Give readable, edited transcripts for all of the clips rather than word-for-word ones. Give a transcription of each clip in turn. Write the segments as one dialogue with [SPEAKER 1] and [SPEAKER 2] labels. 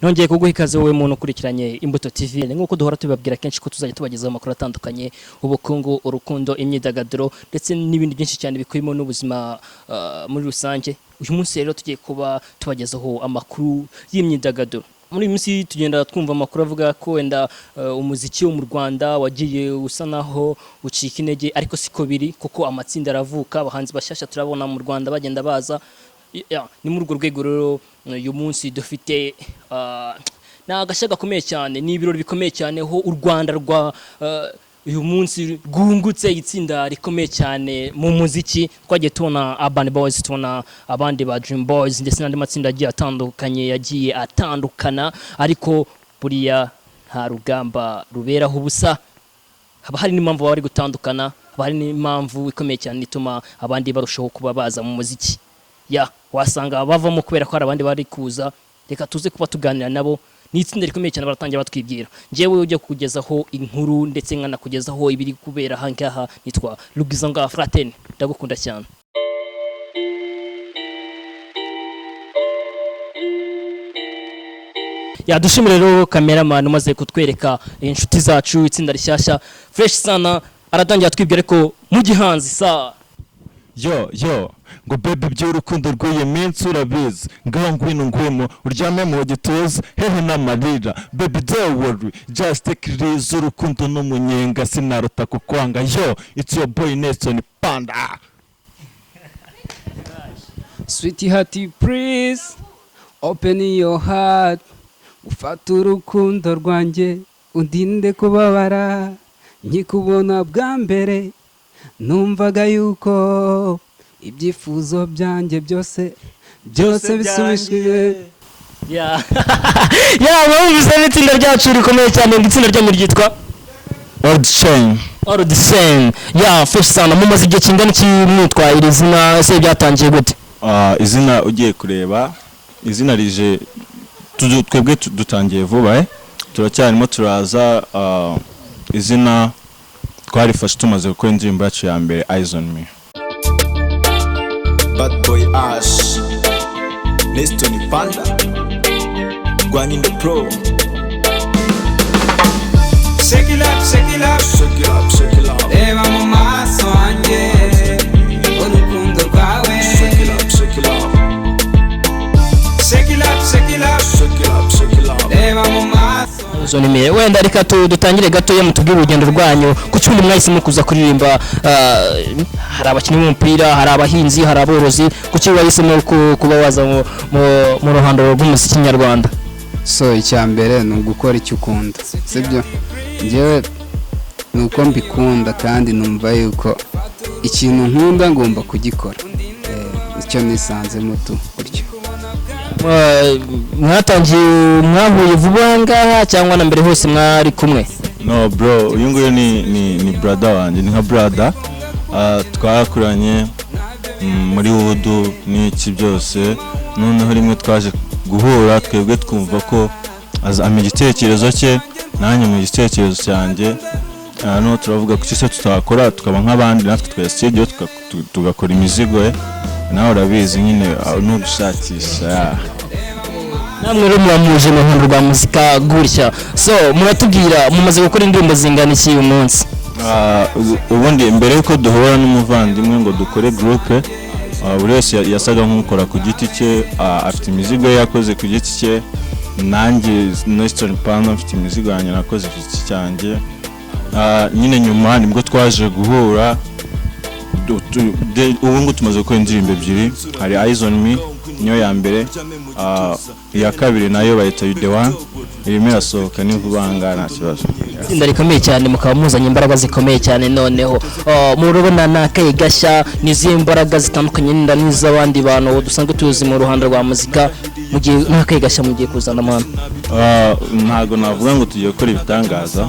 [SPEAKER 1] Nongeye kuguha ikaze wowe muntu ukurikiranye Imbuto TV. Nk'uko duhora tubabwira kenshi ko tuzajya tubagezaho amakuru atandukanye, ubukungu, urukundo, imyidagaduro ndetse n'ibindi byinshi cyane bikubiyemo n'ubuzima muri rusange. Uyu munsi rero tugiye kuba tubagezaho amakuru y'imyidagaduro. Muri iyi minsi tugenda twumva amakuru avuga ko wenda umuziki wo mu Rwanda wagiye usa naho ucika intege, ariko siko biri, kuko amatsinda aravuka, abahanzi bashyashya turabona mu Rwanda bagenda baza. Ya, ni muri urwo rwego rero uyu munsi dufite ni agashya gakomeye cyane, ni ibirori bikomeye cyane ho u Rwanda rwa uyu munsi rwungutse itsinda rikomeye cyane mu muziki. Twagiye tubona Urban Boys, tubona abandi ba Dream Boys ndetse n'andi matsinda agiye atandukanye yagiye atandukana, ariko buriya nta rugamba ruberaho ubusa. Haba hari n'impamvu baba bari gutandukana, haba hari n'impamvu ikomeye cyane ituma abandi barushaho kuba baza mu muziki. Ya, wasanga bavamo kubera ko hari abandi bari kuza. Reka tuze kuba tuganira nabo. Ni itsinda rikomeye cyane, baratangira batwibwira. Njyewe ujya kukugezaho inkuru ndetse nkanakugezaho ibiri kubera aha ngaha nitwa Rugizanga Fratene, ndagukunda cyane. Ya, dushimire rero cameraman umaze kutwereka inshuti zacu, itsinda rishyashya fresh sana. Aratangira twibwira ko mu gihanzi sa.
[SPEAKER 2] Yo yo, ngo baby, by'urukundo rw'iyi minsi urabizi. Ngaho ngwino, ngwino uryame mu gituza, hehe n'amarira. Baby, don't worry, just take it easy. Urukundo n'umunyenga, sinarota kukwanga. Yo, it's your boy Nelson Panda.
[SPEAKER 3] Sweetheart, please open your heart. Ufate urukundo rwanjye, undinde kubabara. Nkikubona bwa mbere numvaga yuko ibyifuzo byanjye byose byose bisubijwe.
[SPEAKER 1] Ya, mwumvise n'itsinda ryacu rikomeye cyane. Ngo itsinda ryanyu ryitwa?
[SPEAKER 2] Old Chain.
[SPEAKER 1] All the same. Ya, fresh sana. Mumaze igihe kingana iki mwitwa iri zina? Ese byatangiye gute?
[SPEAKER 2] Ah, izina, ugiye kureba izina rije twebwe dutangiye vuba, turacyarimo turaza. Izina twarifashe tumaze gukora indirimbo yacu ya mbere, Eyes on Me.
[SPEAKER 4] Bad Boy Ash, Neston Panda, Rwanyindo Pro.
[SPEAKER 3] Shake it up, shake it up.
[SPEAKER 4] Shake it up, shake it up.
[SPEAKER 3] Reba mu maso hanjye, urukundo rwawe.
[SPEAKER 4] Shake it up, shake it up.
[SPEAKER 3] Shake it up, shake it up.
[SPEAKER 4] Shake it up, shake it up.
[SPEAKER 3] Reba mu maso.
[SPEAKER 1] Izo nimero wenda reka dutangire gatoya, mutubwire urugendo rwanyu. Ku cyumba mwahisemo kuza kuririmba, hari abakinnyi b'umupira, hari abahinzi, hari aborozi. Kuki wahisemo kuba waza mu ruhando rw'umuziki nyarwanda?
[SPEAKER 3] So icya mbere ni ugukora icyo ukunda, sibyo? Njyewe ni uko mbikunda, kandi numva yuko ikintu nkunda ngomba kugikora. Icyo nisanzemo tu gutyo.
[SPEAKER 1] Mwatangiye, mwahuye vuba ngaha cyangwa na mbere hose mwari kumwe?
[SPEAKER 2] No bro, uyu nguyu ni brother wanjye, ni nka brother. Twakuranye muri hood n'iki byose. Noneho rimwe twaje guhura, twebwe twumva ko ampa igitekerezo cye, nanjye mu gitekerezo cyanjye. Noneho turavuga kuki se tutakora tukaba nk'abandi, natwe tukajya studio tugakora imizigo. Nawe urabizi nyine, nugushakisha, yeah.
[SPEAKER 1] Namwe rero muramuje mu ruhando rwa muzika gutya. So muratubwira, mumaze gukora indirimbo zingana iki uyu munsi?
[SPEAKER 2] Ubundi mbere yuko duhura n'umuvandimwe ngo dukore groupe, buri wese yasaga nk'ukora ku giti cye. Afite imizigo ye yakoze ku giti cye, nanjye Nestor Pano mfite imizigo yanjye nakoze ku giti cyanjye. Nyine nyuma nibwo twaje guhura. Ubu ngubu tumaze gukora indirimbo ebyiri. Hari Eyes on Me, niyo ya mbere. Iya kabiri nayo bayita You The One, irimo irasohoka, ni vuba aha ngaha, nta kibazo.
[SPEAKER 1] Itsinda rikomeye cyane, mukaba muzanye imbaraga zikomeye cyane. Noneho murabona ni akaye gashya? Ni izihe mbaraga zitandukanye n'inda n'iz'abandi bantu dusanzwe tuzi mu ruhando rwa muzika mu gihe ni akaye gashya mugiye kuzana mwana?
[SPEAKER 2] Ntabwo navuga ngo tugiye gukora ibitangaza.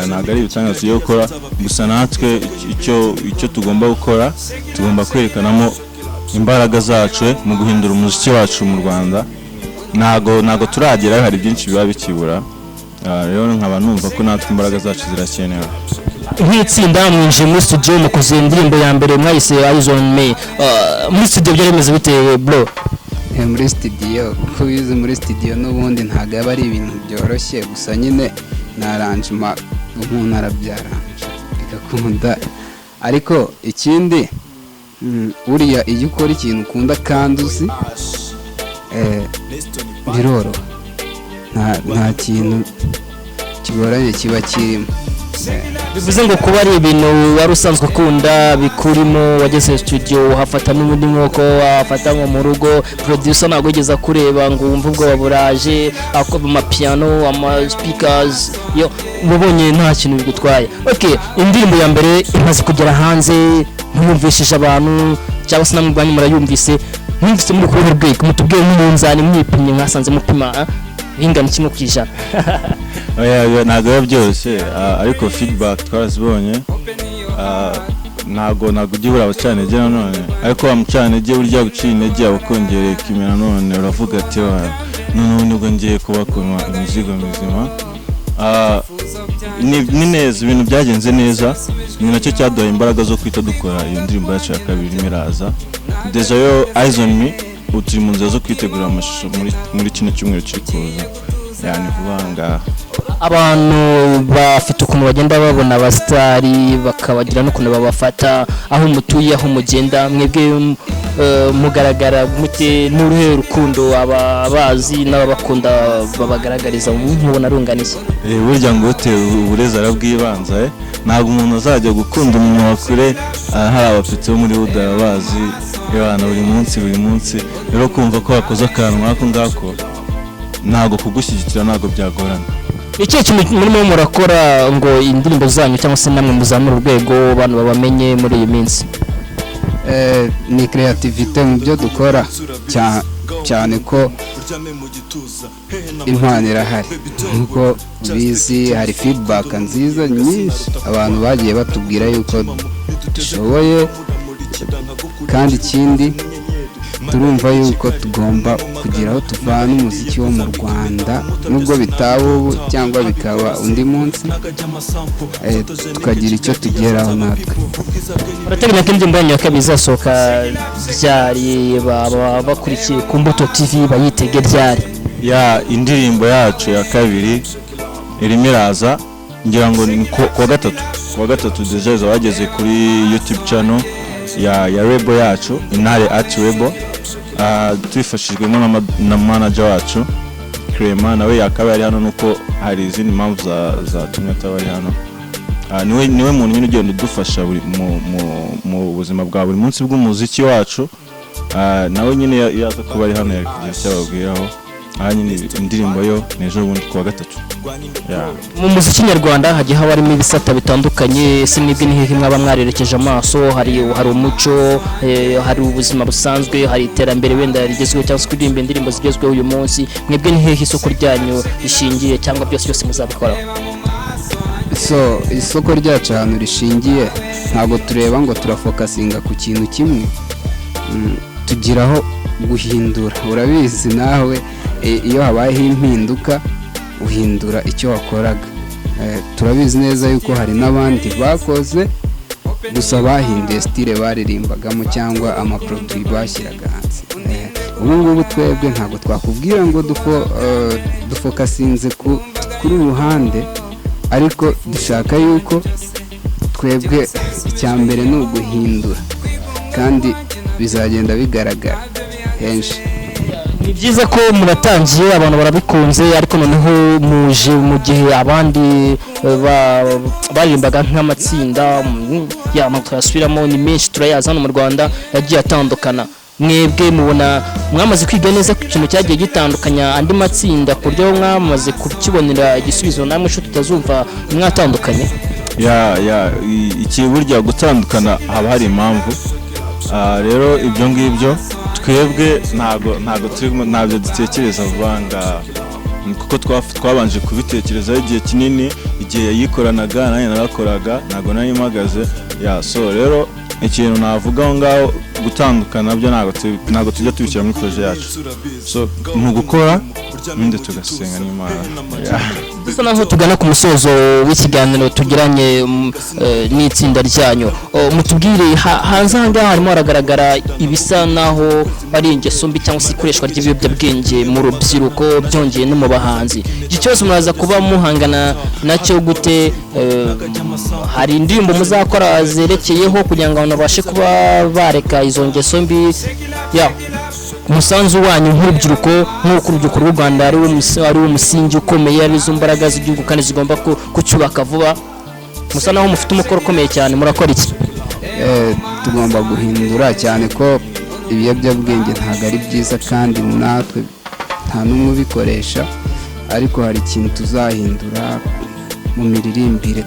[SPEAKER 2] Ntabwo ari ibitangaza tugiye gukora. Gusa natwe icyo tugomba gukora, tugomba kwerekanamo imbaraga zacu mu guhindura umuziki wacu mu Rwanda. Ntabwo turagerayo, hari byinshi biba bikibura. Rero nkaba numva ko natwe imbaraga zacu zirakenewe.
[SPEAKER 1] Nk'itsinda mwinjiye muri studio, mukoze indirimbo ya mbere mwayise Eyes on Me. Muri studio byari bimeze bite, bro?
[SPEAKER 3] Muri studio, uko ubizi, muri studio n'ubundi ntabwo aba ari ibintu byoroshye. Gusa nyine ni arrangement, umuntu arabyaranja bigakunda. Ariko ikindi, buriya iyo ukora ikintu ukunda kandi uzi, biroroha, nta kintu kigoranye kiba kirimo.
[SPEAKER 1] Bivuze ngo kuba ari ibintu wari usanzwe ukunda bikurimo, wageze studio uhafata n'ubundi nk'uko wafata nko mu rugo. Producer ntabwo wigeze akureba ngo wumve ubwoba buraje, ako amapiano, ama speakers yo wabonye nta kintu bigutwaye. Okay, indirimbo ya mbere imaze kugera hanze, ntuyumvishije abantu cyangwa se namwe ubwanyu murayumvise? Mwumvise muri ku ruhe rwego? Mutubwiye nk'umunzani, mwipimye mwasanze mupima bingana kimwe ku ijana?
[SPEAKER 2] Oya, oya, ntabwo biba byoroshye, ariko feedback twarazibonye. Ntabwo ujya ubura abacantege nanone, ariko wa mucantege burya guciye intege aba akongereye kime. Nanone uravuga ati: "Wa, noneho nibwo ngiye kubakoma imizigo mizima." Ni neza, ibintu byagenze neza, ni nacyo cyaduhaye imbaraga zo kwita dukora iyo ndirimbo yacu ya kabiri irimo iraza. Déjà yo Eyes on Me, ubu turi mu nzira zo kwitegura amashusho muri kino cyumweru kiri kuza, yani vuba aha ngaha.
[SPEAKER 1] Abantu bafite ukuntu bagenda babona abasitari, bakabagira n'ukuntu babafata aho mutuye, aho mugenda. Mwebwe mugaragara mute? N'uruhe rukundo ababazi n'ababakunda babagaragariza, mubona runganiye?
[SPEAKER 2] Burya ngo utewe uburezi arabwibanza. Ntabwo umuntu azajya gukunda umuntu wa kure, hari abapetsi bo muri hood arabazi ebana buri munsi buri munsi. Rero kumva ko wakoze akantu nk'ako ngako, ntabwo kugushyigikira ntabwo byagorana.
[SPEAKER 1] Ni ikihe kintu murimo murakora ngo indirimbo zanyu cyangwa se namwe muzamure urwego, abantu babamenye muri iyi minsi?
[SPEAKER 3] Ni creativity mu byo dukora, cyane ko impano irahari nk'uko ubizi. Hari feedback nziza nyinshi, abantu bagiye batubwira yuko dushoboye. Kandi ikindi, turumva yuko tugomba kugira aho tuvana umuziki wo mu Rwanda, nubwo bitaba ubu cyangwa bikaba undi munsi, tukagira icyo tugeraho natwe.
[SPEAKER 1] Barateganya ko indirimbo yanyu ya kabiri izasohoka ryari? Baba bakurikiye ku Mbuto TV bayitege ryari?
[SPEAKER 2] Ya, indirimbo yacu ya kabiri irimo iraza, ngira ngo ni kuwa gatatu. Kuwa gatatu déjà izaba bageze kuri YouTube channel ya label yacu, Intare Art Label. Tubifashijwemo na manager wacu Clement, nawe yakaba yari hano, nuko hari izindi mpamvu zatumye ataba ari hano. Niwe muntu nyine ugenda udufasha mu buzima bwa buri munsi bw'umuziki wacu. Nawe nyine yaza kuba ari hano yari kugira icyo ababwiraho. Aha nyine indirimbo yo ni ejo bundi kuwa gatatu. Yeah.
[SPEAKER 1] Mu muziki nyarwanda hagiye haba harimo ibisata bitandukanye. Ese mwebwe ni hehe mwaba mwarerekeje amaso? Hari umuco, hari ubuzima busanzwe, hari iterambere wenda rigezweho, cyangwa se kuririmba indirimbo zigezweho uyu munsi. Mwebwe ni hehe isoko ryanyu rishingiye, cyangwa byose byose muzabikoraho?
[SPEAKER 3] So isoko ryacu ahantu rishingiye, ntabwo tureba ngo turafocusinga ku kintu kimwe. Tugiraho guhindura. Urabizi nawe, iyo habayeho impinduka uhindura icyo wakoraga. Turabizi neza yuko hari n'abandi bakoze, gusa bahinduye style baririmbagamo cyangwa amaproduit bashyiraga hanze. Ubu ngubu twebwe ntabwo twakubwira ngo dufocusinze kuri uru ruhande, ariko dushaka yuko twebwe icya mbere ni uguhindura, kandi bizagenda bigaragara henshi.
[SPEAKER 1] Ni byiza ko muratangiye, abantu barabikunze, ariko noneho muje mu gihe abandi baririmbaga nk'amatsinda, ya ntabwo twayasubiramo, ni menshi turayazi hano mu Rwanda yagiye atandukana. Mwebwe mubona mwamaze kwiga neza ku kintu cyagiye gitandukanya andi matsinda, ku buryo mwamaze kukibonera igisubizo, namwe inshuti tutazumva mwatandukanye?
[SPEAKER 2] Ya, iki burya gutandukana haba hari impamvu. Rero ibyo ngibyo twebwe ntabwo turimo, ntabyo dutekereza vuba ngaha, kuko twabanje kubitekerezaho igihe kinini. Igihe yayikoranaga nanjye narakoraga, ntabwo nari mpagaze. Ya, so rero ikintu navuga aho ngaho, gutandukana byo ntabwo tujya tubishyira muri projet yacu. So ni ugukora. Ubundi tugasenga n'Imana. Yeah.
[SPEAKER 1] Dusa naho tugana ku musozo w'ikiganiro tugiranye n'itsinda ryanyu. Oh, mutubwire, hanze aha ngaha harimo haragaragara ibisa naho ari ingeso mbi cyangwa se ikoreshwa ry'ibiyobyabwenge mu rubyiruko, byongeye no mu bahanzi. Iki kibazo muraza kuba muhangana nacyo gute? Hari indirimbo muzakora zerekeyeho kugira ngo abantu babashe kuba bareka izo ngeso mbi? Ya, umusanzu wanyu nk'urubyiruko, nk'uko urubyiruko rw'u Rwanda ari wo musingi ukomeye, ari zo mbaraga z'igihugu kandi zigomba kucyubaka vuba, musa naho mufite umukoro ukomeye cyane, murakora iki?
[SPEAKER 3] Tugomba guhindura cyane ko ibiyobyabwenge ntabwo ari byiza, kandi natwe nta n'umwe ubikoresha, ariko hari ikintu tuzahindura mu miririmbire.